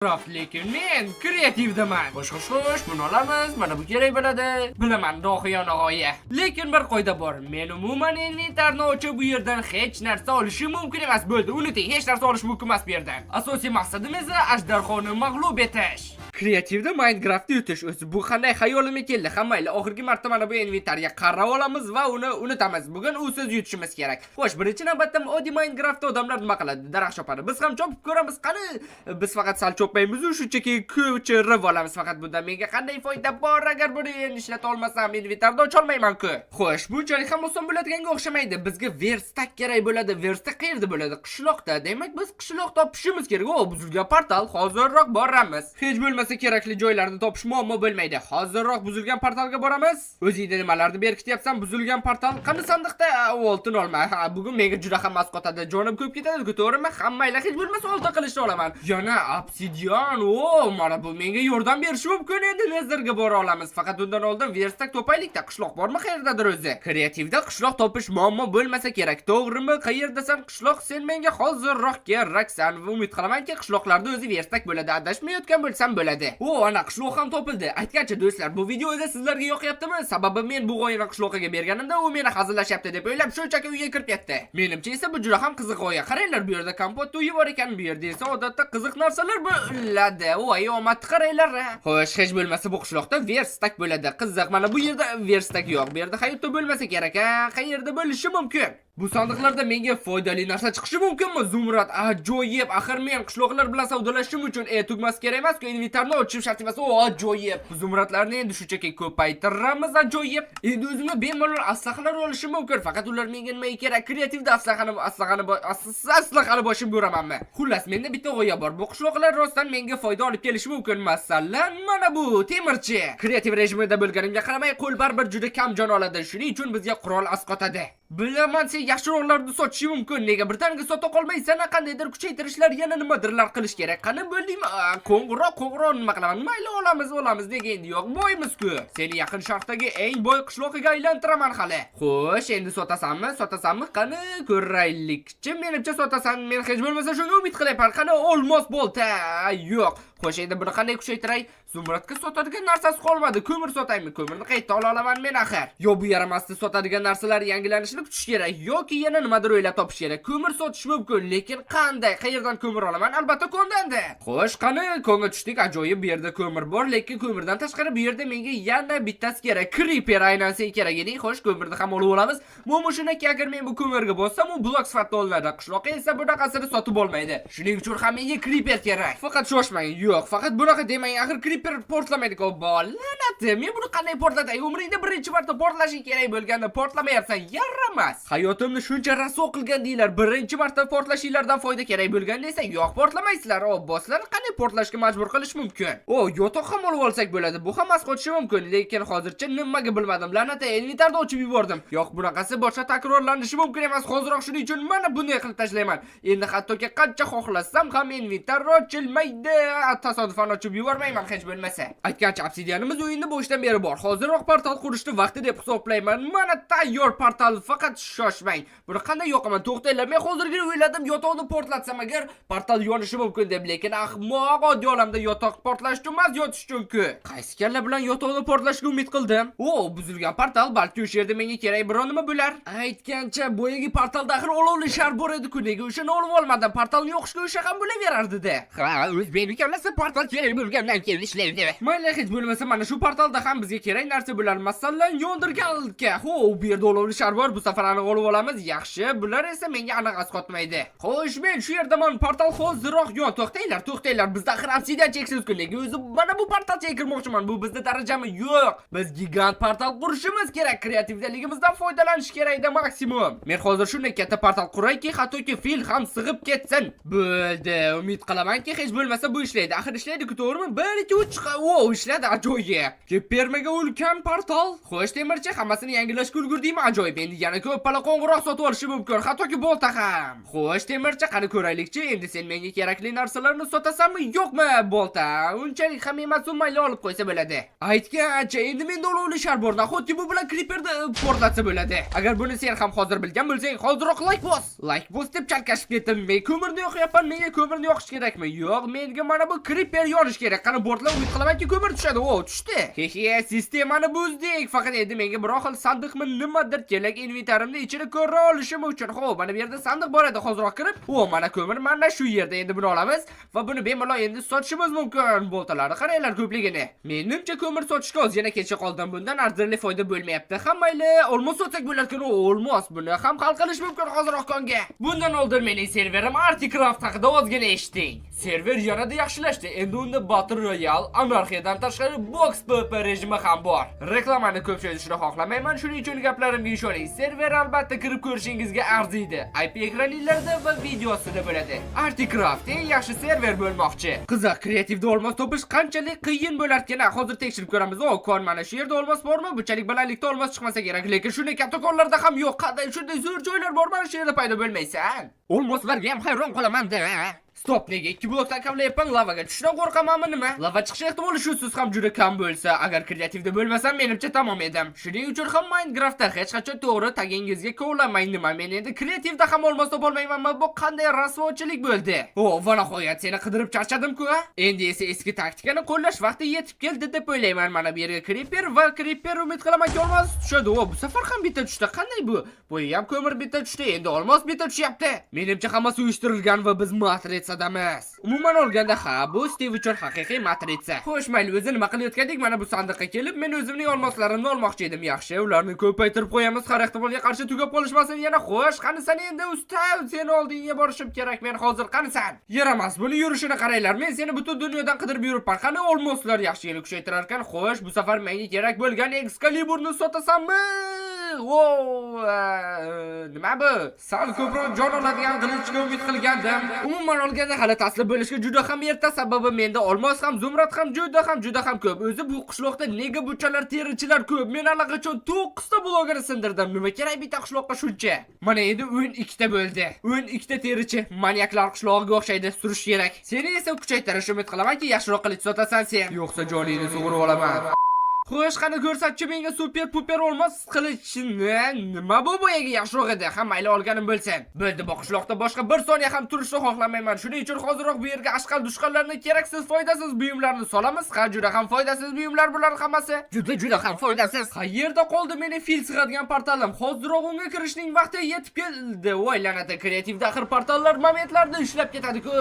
Minecraft, lekin men kreativdaman. Xo'sh, xo'sh, xo'sh, buni olamiz. Mana bu kerak bo'ladi. Bilaman, dohiyona g'oya. Lekin bir qoida bor. Men umuman inventarni ochib bu yerdan hech narsa olishim mumkin emas. Bo'ldi, unuting, hech narsa olish mumkin emas bu yerdan. Asosiy maqsadimiz ajdarhoni mag'lub etish. Kreativda Minecraftni yutish o'zi bu qanday xayolimga keldi? Ha, mayli, oxirgi marta mana bu inventarga qarab olamiz va uni unutamiz. Bugun usiz yutishimiz kerak. Xo'sh, birinchi navbatda oddiy Minecraftda odamlar nima qiladi? Daraxt chopadi. Biz ham chopib ko'ramiz. Qani, biz faqat sal chopmaymiz, shunchaki ko'chirib olamiz faqat. Bundan menga qanday foyda bor, agar buni endi ishlata olmasam, inventarni ocholmayman-ku. Xo'sh, bunchalik ham oson bo'ladiganga o'xshamaydi. Bizga verstak kerak bo'ladi. Verstak qayerda bo'ladi? Qishloqda. Demak, biz qishloq topishimiz kerak. O, buzilgan portal, hozirroq boramiz. Hech bo'lmasa kerakli joylarni topish muammo bo'lmaydi. Hozirroq buzilgan portalga boramiz. O'zingda nimalarni berkityapsan? Buzilgan portal qani sandiqda? Oltin olma. Ha, bugun menga juda ham asqotadi. Jonim ko'p ketadi, to'g'rimi? Ha, mayli, hech bo'lmasa oltin qilichni olaman. Yana obsidian. O, mana bu menga yordam berishi mumkin. Endi Netherga bora olamiz. Faqat undan oldin verstak topaylik-da. Qishloq bormi qayerdadir o'zi? Kreativda qishloq topish muammo bo'lmasa kerak, to'g'rimi? Qayerdasan, qishloq? Sen menga hozirroq keraksan. Va umid qilamanki, qishloqlarda o'zi verstak bo'ladi. Adashmayotgan bo'lsam bo'ladi. O, ana qishloq ham topildi. Aytgancha, do'stlar, bu video o'zi sizlarga yoqyaptimi? Sababi men bu g'oyani qishloqiga berganimda u meni hazillashyapti deb o'ylab, shunchaki uyga kirib ketdi. Menimcha esa bu juda ham qiziq g'oya. Qaranglar, bu yerda kompot uyi bor ekan. Bu yerda esa odatda qiziq narsalar bo'ladi. Voy, omad qaranglar. Xo'sh, hech bo'lmasa bu qishloqda verstak bo'ladi. Qiziq, mana bu yerda verstak yo'q. Bu yerda hayotda bo'lmasa kerak, ha? Qayerda bo'lishi mumkin? Bu sandiqlarda menga foydali narsa chiqishi mumkinmi? Zumrad, ajoyib. Axir men qishloqlar bilan savdolashishim uchun E tugmasi kerak emas-ku, inventarni ochishim shart emas. O, ajoyib. Bu zumradlarni endi shunchaki ko'paytiramiz, ajoyib. Endi o'zimga bemalol aslahalar olishim mumkin. Faqat ular menga nimaga kerak? Kreativda aslahani boshimga uramanmi? Xullas, menda bitta g'oya bor. Bu qishloqlar rostdan menga foyda olib kelishi mumkin. Masalan, mana bu temirchi. Kreativ rejimida bo'lganimga qaramay, qo'l baribir juda kam jon oladi. Shuning uchun bizga qurol asqotadi. Bilaman, sen yaxshiroqlarni sotishing mumkin. Nega birdaniga sota qolmaysan? Qandaydir kuchaytirishlar, yana nimadirlar qilish kerak. Qani, bo'ldingmi? Qo'ng'iroq, qo'ng'iroq nima qilaman? Mayli, olamiz, olamiz. Nega endi yo'q? Boymiz-ku. Seni Yaqin Sharqdagi eng boy qishloqiga aylantiraman hali. Xo'sh, endi sotasanmi? Sotasanmi? Qani, ko'raylikchi. Menimcha sotasan. Men hech bo'lmasa shunga umid qilyapman. Qani, olmos bolta. Yo'q. Xo'sh, endi buni qanday kuchaytiray? Zumradga sotadigan narsasi qolmadi. Ko'mir sotaymi? Ko'mirni qayerda ola olaman men axir? Yo bu yaramasda sotadigan narsalar yangilanishini kutish kerak, yoki yana nimadir o'ylab topish kerak. Ko'mir sotish mumkin, lekin qanday? Qayerdan ko'mir olaman? Albatta kondan-da. Xo'sh, qani, konga tushdik. Ajoyib, bu yerda ko'mir bor, lekin ko'mirdan tashqari bu yerda menga yana bittasi kerak. Creeper, aynan sen kerak eding. Xo'sh, ko'mirni ham olib olamiz. Muammo shundaki, agar men bu ko'mirga bossam, u blok sifatida olinadi. Qishloqqa esa bunaqasini sotib olmaydi. Shuning uchun ham menga creeper kerak. Faqat shoshmang. Yo'q, faqat bunaqa demang. Axir creeper portlamaydi-ku. La'nati. Men buni qanday portlatay? Umringda birinchi marta portlashing kerak bo'lganda portlamayapsan. Yaramas. Hayotimni shuncha rasvo qilgan deylar. Birinchi marta portlashinglardan foyda kerak bo'lganda esa yo'q, portlamaysizlar. O, bosslarni qanday portlashga majbur qilish mumkin? O, yotoq ham olib olsak bo'ladi. Bu ham asqotishi mumkin, lekin hozircha nimaga bilmadim. La'nati, inventarni ochib yubordim. Yo'q, bunaqasi boshqa takrorlanishi mumkin emas. Hozirroq shuning uchun mana bunday qilib tashlayman. Endi hattoki qancha xohlasam ham inventar ochilmaydi. Tasodifan ochib yubormayman hech bo'lmasa. Aytgancha, obsidianimiz o'yinni boshidan beri bor. Hozirroq portal qurishni vaqti deb hisoblayman. Mana tayyor portal, faqat shoshmang. Buni qanday yoqaman? To'xtanglar, men hozirgina o'yladim, yotoqni portlatsam agar portal yonishi mumkin deb, lekin ahmoq, oddiy olamda yotoq portlash uchun emas, yotish uchun-ku. Qaysi kalla bilan yotoqni portlashga umid qildim? O, buzilgan portal, balki o'sha yerda menga kerak biron nima bo'lar. Aytgancha, boyagi portalda axir olovli shar bor edi-ku, nega o'shani olib olmadim? Portalni yoqishga o'sha ham bo'laverardi-da. Ha, o'z kallasi portal kerak bo'lgandan keyin ishlaydi. Mayli, hech bo'lmasa mana shu portalda ham bizga kerak narsa bo'lar. Masalan, yondirgalka. Ho, bu yerda olovli shar bor. Bu safar aniq olib olamiz. Yaxshi, bular esa menga aniq asqotmaydi. Xo'sh, men shu yerdaman. Portal hozirroq yon. To'xtanglar, to'xtanglar. Bizda axir obsidian cheksiz ku. Nega o'zi mana bu portalchaga kirmoqchiman? Bu bizda darajami? Yo'q. Biz gigant portal qurishimiz kerak. Kreativligimizdan foydalanish kerakda maksimum. Men hozir shunday katta portal qurayki, hattoki fil ham sig'ib ketsin. Bo'ldi. Umid qilamanki, hech bo'lmasa bu ishlaydi. Axir ishlaydi-ku, to'g'rimi? 1 2 3. O, ishladi, ajoyib. Fermaga ulkan portal. Xo'sh, temirchi, hammasini yangilashga ulgurdingmi? Ajoyib. Endi yana ko'p pala qo'ng'iroq sotib olishim mumkin, hattoki bolta ham. Xo'sh, temirchi, qani ko'raylikchi. Endi sen menga kerakli narsalarni sotasanmi? bormi, yo'qmi? Bolta unchalik ham emas, u mayli, olib qo'ysa bo'ladi. Aytgancha, endi menda olovli shar bor. Nahotki bu bilan kriperni portlatsa bo'ladi? Agar buni sen ham hozir bilgan bo'lsang, hoziroq layk bos. Layk bos deb chalkashib ketdim. Men ko'mirni yoqyapman. Menga ko'mirni yoqish kerakmi? Yo'q, menga mana bu kriper yonish kerak. Qani, portla. Umid qilamanki, ko'mir tushadi. O, tushdi. He, sistemani buzdik. Faqat endi menga biror xil sandiqmi, nimadir kerak inventarimni ichini ko'ra olishim uchun. Xo'p, mana bu yerda sandiq bor edi. Hoziroq kirib, o, mana ko'mir mana shu yerda. Endi buni olamiz va buni bemalol endi sotishimiz mumkin. Boltalarni qaranglar ko'pligini. Menimcha, ko'mir sotishga ozgina kecha qoldim. Bundan arzirli foyda bo'lmayapti. Ha, mayli, olmos sotsak bo'larkan. O, olmos, buni ham hal qilish mumkin hoziroq konga. Bundan oldin mening serverim Articraft haqida ozgina eshiting. Server yanada yaxshilashdi. Endi unda Battle Royale, anarxiyadan tashqari box PvP rejimi ham bor. Reklamani ko'p cho'zishni xohlamayman, shuning uchun gaplarimga ishoning. Server albatta kirib ko'rishingizga arziydi. IP ekraningizda va videosida bo'ladi. Articraft eng yaxshi server bo'lmoqchi. Qiziq, kreativda olmos topish qanchalik qiyin bo'larkan? Hozir tekshirib ko'ramiz. O, kon, mana shu yerda olmos bormi? Bunchalik balandlikda olmos chiqmasa kerak, lekin shunday katta konlarda ham yo'q. Qanday shunday zo'r joylar bor, mana shu yerda paydo bo'lmaysan. Olmoslarga ham hayron qolaman da. Стоп, nega ikki blokdan kavlayapman? Lavaga tushishdan qo'rqamanmi, nima? Lava chiqishi ehtimoli shusiz ham juda kam bo'lsa, agar kreativda bo'lmasam, menimcha tamom edim. Shuning uchun ham Minecraftda hech qachon to'g'ri tagingizga kovlamang. Nima, men endi kreativda ham olmos topolmaymanmi? Bu qanday rasvochilik bo'ldi? O, va nihoyat seni qidirib charchadim-ku. Endi esa eski taktikani qo'llash vaqti yetib keldi deb o'ylayman. Mana bu yerga creeper va creeper, umid qilamanki, olmos tushadi. O, bu safar ham bitta tushdi. Qanday bu? Bu ham ko'mir bitta tushdi. Endi olmos bitta tushyapti. Menimcha, hammasi uyushtirilgan va biz matritsadamiz. Umuman olganda, ha, bu Steve uchun haqiqiy matritsa. Xo'sh, mayli, o'zi nima qilayotgandik? Mana bu sandiqqa kelib, men o'zimning olmoslarimni olmoqchi edim. Yaxshi, ularni ko'paytirib qo'yamiz, har ehtimolga qarshi tugab qolishmasin yana. Xo'sh, qanisan endi, usta? Seni oldingga borishim kerak men hozir. Qanisan? Yaramas, buni yurishini qaranglar. Men seni butun dunyodan qidirib yuribman. Qani olmoslar? Yaxshigina kuchaytirar ekan. Xo'sh, bu safar menga kerak bo'lgan Excaliburni sotasanmi? O, nima bu? Sal ko'proq jon oladigan qilichga umid qilgandim. Umuman olganda, hali taslim bo'lishga juda ham erta, sababi menda olmos ham, zumrad ham juda ham, juda ham ko'p. O'zi bu qishloqda nega bunchalar terichilar ko'p? Men allaqachon 9 ta blogini sindirdim. Nima kerak bitta qishloqqa shuncha? Mana endi 12 ta bo'ldi. 12 ta terichi manyaklar qishlog'iga o'xshaydi, surish kerak. Seni esa kuchaytirish, umid qilamanki, yaxshiroq qilich sotasan sen. Yo'qsa joningni sug'urib olaman. Xo'sh, qani, ko'rsatchi menga super puper olmos qilichni. Nima bu, boyagi yaxshiroq edi. Ha, mayli, olganim bo'lsin. Bo'ldi, bu qishloqda boshqa bir soniya ham turishni xohlamayman. Shuning uchun hoziroq bu yerga ashqal dushqallarni, keraksiz, foydasiz buyumlarni solamiz. Ha, juda ham foydasiz buyumlar bular hammasi. Juda, juda ham foydasiz. Qayerda qoldi meni fil sig'adigan portalim? Hoziroq unga kirishning vaqti yetib keldi. Voy la'nati, kreativda axir portallar momentlarda ishlab ketadi-ku.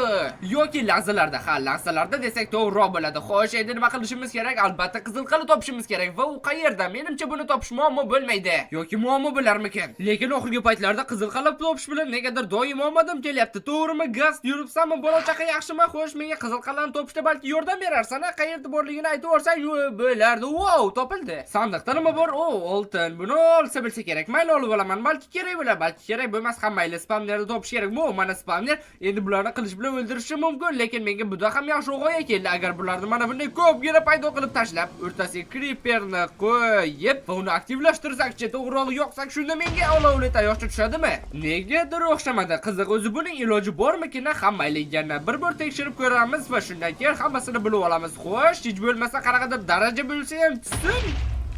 Yoki lahzalarda, ha, lahzalarda desak to'g'riroq bo'ladi. Xo'sh, endi nima qilishimiz kerak? Albatta qizil qala topishimiz kerak va u qayerda? Menimcha, buni topish muammo bo'lmaydi. Yoki muammo bo'larmikin? Lekin oxirgi paytlarda qizil qala topish bilan negadir doim omadim kelyapti. To'g'rimi? Gaz yuribsanmi? Bola chaqa yaxshimi? Xo'sh, menga qizil qalani topishda balki yordam berarsan, a? Qayerda borligini aytib yuborsang bo'lardi. Wow, topildi. Sandiqda nima bor? O, oltin. Buni olsa bilsa kerak. Mayli, olib olaman. Balki kerak bo'lar, balki kerak bo'lmas ham, mayli. Spamnerni topish kerak. Bu mana spamner. Endi bularni qilich bilan o'ldirishim mumkin, lekin menga buda ham yaxshi g'oya keldi. Agar bularni mana bunday ko'pgina paydo qilib tashlab, o'rtasiga creeperni qo'yib va uni aktivlashtirsakchi, to'g'rirog'i yoqsak, shunda menga olovli tayoqcha tushadimi? Negadir o'xshamadi. Qiziq, o'zi buning iloji bormikin? Ha, mayli, yana bir bor tekshirib ko'ramiz va shundan keyin hammasini bilib olamiz. Xo'sh, hech bo'lmasa qanaqadir daraja bo'lsa ham tushsin.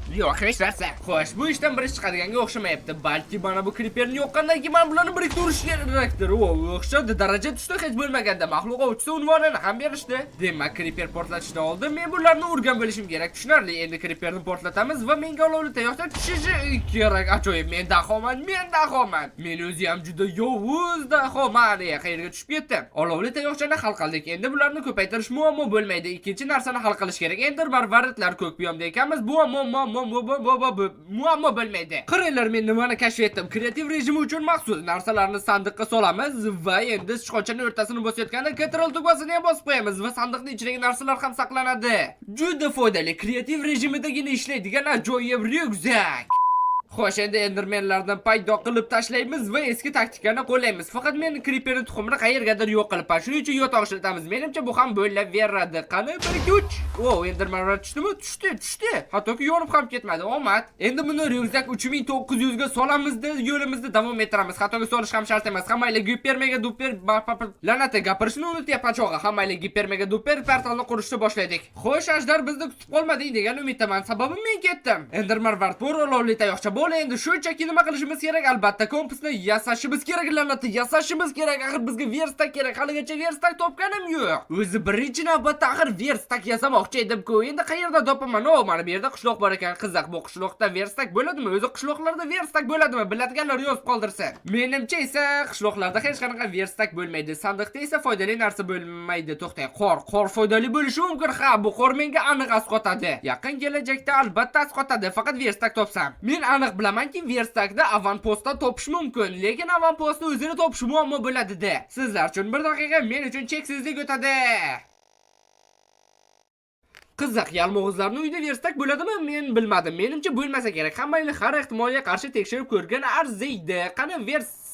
Yo'q, hech narsa. Xo'sh, bu ishdan bir ish chiqadiganga o'xshamayapti. Balki mana bu creeperni yoqqandan keyin mana bularni biriktirish kerakdir. O, o'xshadi, daraja tushdi hech bo'lmaganda. Maxluq ovchisi unvonini ham berishdi. Demak, creeper portlatishdan oldin men bularni urgan bo'lishim kerak. Tushunarli. Endi creeperni portlatamiz va menga olovli tayoqcha tushishi kerak. Ajoyib, men dahoman, men dahoman. Men o'zi ham juda yovuz dahoman. E, qayerga tushib ketdim? Olovli tayoqchani hal qildik. Endi bularni ko'paytirish muammo bo'lmaydi. Ikkinchi narsani hal qilish kerak. Ender marvaridlar ko'k biyomda ekanmiz. Bu muammo bo'lmaydi. Qaranglar, men nimani kashf etdim. Kreativ rejimi uchun maxsus narsalarni sandiqqa solamiz va endi sichqonchani o'rtasini bosayotganda Ctrl tugmasini ham bosib qo'yamiz va sandiqning ichidagi narsalar ham saqlanadi. Juda foydali, kreativ rejimidagina ishlaydigan ajoyib ryukzak. Xo'sh, endi endermenlarni paydo qilib tashlaymiz va eski taktikani qo'llaymiz. Faqat men creeperni tuxumini qayergadir yo'q qilibman. Shuning uchun yotoq ishlatamiz. Menimcha, bu ham bo'laveradi. Qani, 1 2 3. O, endermenlar tushdimi? Tushdi, tushdi. Hattoki yonib ham ketmadi. Omad. Endi buni ryukzak 3900 ga solamizda, yo'limizni davom ettiramiz. Hattoki solish ham shart emas. Hammaylar giper mega duper la'nati, gapirishni unutyapman chog'i. Hammaylar giper mega duper portalni qurishni boshladik. Xo'sh, ajdar, bizni kutib qolmading degan umiddaman. Sababi men ketdim. Enderman vart bor, olovli tayoqcha bo'l. Endi shunchaki nima qilishimiz kerak? Albatta, kompasni yasashimiz kerak, la'nati, yasashimiz kerak. Axir bizga verstak kerak. Haligacha verstak topganim yo'q. O'zi birinchi navbatda axir verstak yasamoqchi edim-ku. Endi qayerdan topaman? O, mana bu yerda qishloq bor ekan. Qiziq, bu qishloqda verstak bo'ladimi? O'zi qishloqlarda verstak bo'ladimi? Biladiganlar yozib qoldirsin. Menimcha esa qishloqlarda hech qanaqa verstak bo'lmaydi. Sandiqda esa foydali narsa bo'lmaydi. To'xtang, qor, qor foydali bo'lishi mumkin. Ha, bu qor menga aniq asqotadi. Yaqin kelajakda albatta asqotadi. Faqat verstak topsam. Men aniq bilamanki, verstakda avanpostdan topish mumkin, lekin avanpostni o'zini topish muammo bo'ladi-da. Sizlar uchun bir daqiqa, men uchun cheksizlik o'tadi. Qiziq, yalmog'izlarni uyida verstak bo'ladimi? Men bilmadim. Menimcha, bo'lmasa kerak. Hammayli, har ehtimolga qarshi tekshirib ko'rgan arziydi. Qani verstak?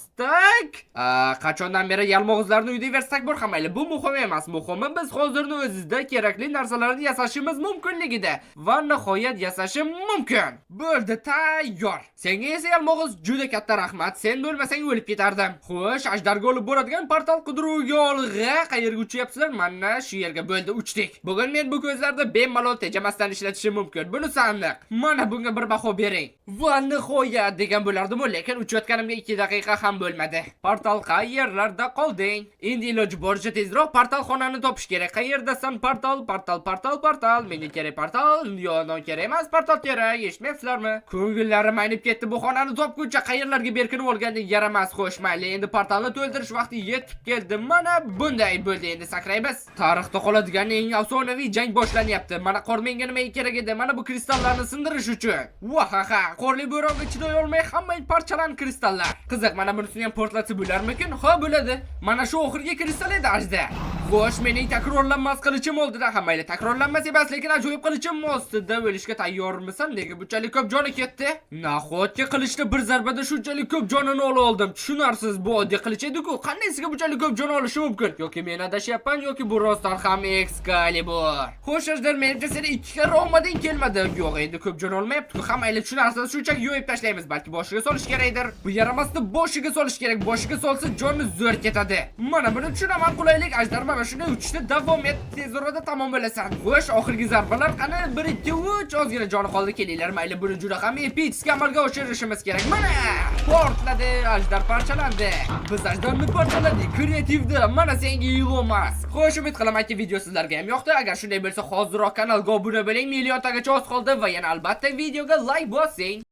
Qachondan beri yalmog'izlarni uyida verstak bor? Hammayli, bu muhim emas. Muhimi, biz hozirni o'zida kerakli narsalarni yasashimiz mumkinligida. Va nihoyat yasashim mumkin. Bo'ldi, tayyor. Senga esa, yalmog'iz, juda katta rahmat. Sen bo'lmasang, o'lib ketardim. Xo'sh, ajdarga olib boradigan portal qidiruviga olg'a. Qayerga uchyapsizlar? Mana shu yerga, bo'ldi, uchdik. Bugun men bu ko'zlarni bemalol tejamasdan ishlatishim mumkin. Bunisi aniq. Mana bunga bir baho bering. Va nihoyat degan bo'lardim, lekin uchayotganimga 2 daqiqa ham bo'lmadi. Portal, qayerlarda qolding? Endi iloji boricha tezroq portal xonani topish kerak. Qayerdasan, portal, portal, portal, portal? Menga kerak portal, yo, non kerak emas, portal kerak. Eshitmayapsizlarmi? Ko'ngillarim aynib ketdi bu xonani topguncha qayerlarga berkinib olgandek yaramas. Xo'sh, mayli, endi portalni to'ldirish vaqti yetib keldi. Mana bunday bo'ldi, endi sakraymiz. Tarixda qoladigan eng afsonaviy jang boshlanyapti. Mana qor menga nimaga kerak edi? Mana bu kristallarni sindirish uchun. Vahaha, qorli bo'ronga chiday olmay hamma parchalan kristallar. Qiziq, mana bunisini ham portlatsa bo'larmikin? Ha, bo'ladi. Mana shu oxirgi kristal edi, ajda. Xo'sh, mening takrorlanmas qilichim oldida, ha, mayli, takrorlanmas emas, lekin ajoyib qilichim ostida o'lishga tayyormisan? Nega bunchalik ko'p joni ketdi? Nahotki qilichni bir zarbada shunchalik ko'p jonini ola oldim? Tushunarsiz, bu oddiy qilich edi-ku. Qanday bunchalik ko'p jon olishi mumkin? Yoki men adashyapman, yoki bu rostdan ham Excalibur. Xo'sh, ajdar, menimcha seni ikki karra omading kelmadi. Yo'q, endi ko'p jon olmayapti-ku. Ha, mayli, tushunarsiz, shunchaki yo'yib tashlaymiz. Balki boshiga solish kerakdir. Bu yaramasni boshiga solish kerak. Boshiga solsa, joni zo'r ketadi. Mana buni tushunaman, qulaylik. Ajdar, mana shunday uchishda davom et. Tez orada tamom bo'lasan. Xo'sh, oxirgi zarbalar qani? 1 2 3, ozgina joni qoldi. Kelinglar, mayli, buni juda ham epik amalga oshirishimiz kerak. Mana! Portladi, ajdar parchalandi. Biz ajdarni parchaladik kreativda. Mana senga, Elon Musk. Xo'sh, umid qilamanki, video sizlarga ham yoqdi. Agar shunday bo'lsa, hoziroq kanalga obuna bo'ling. Milliontagacha oz qoldi va yana albatta videoga like bosing.